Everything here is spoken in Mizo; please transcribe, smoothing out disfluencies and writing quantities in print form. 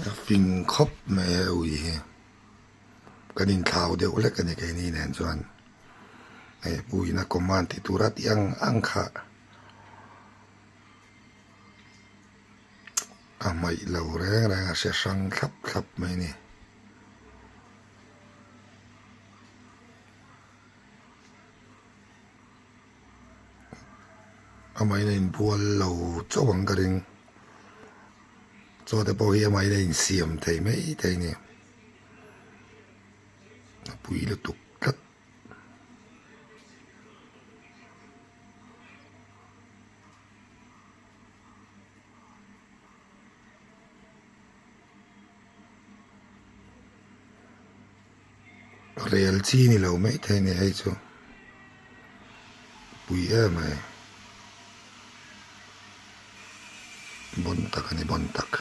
A fing khawp mai he ui hi kan inthlau deuh hlek a ni keini nen chuan hei puiin a command tih tura tih ang ang kha a hmaih lo reng reng a hre hrang thlap thlap mai a ni. Amahin a inbual lo chauh ang ka ring chaw te pawh hi amahin a insiam thei mai thei a ni a pui lutuk tlat. Rel chi ni lo mai thei a ni hei chu pui em mai bawn tak a ni bawn tak.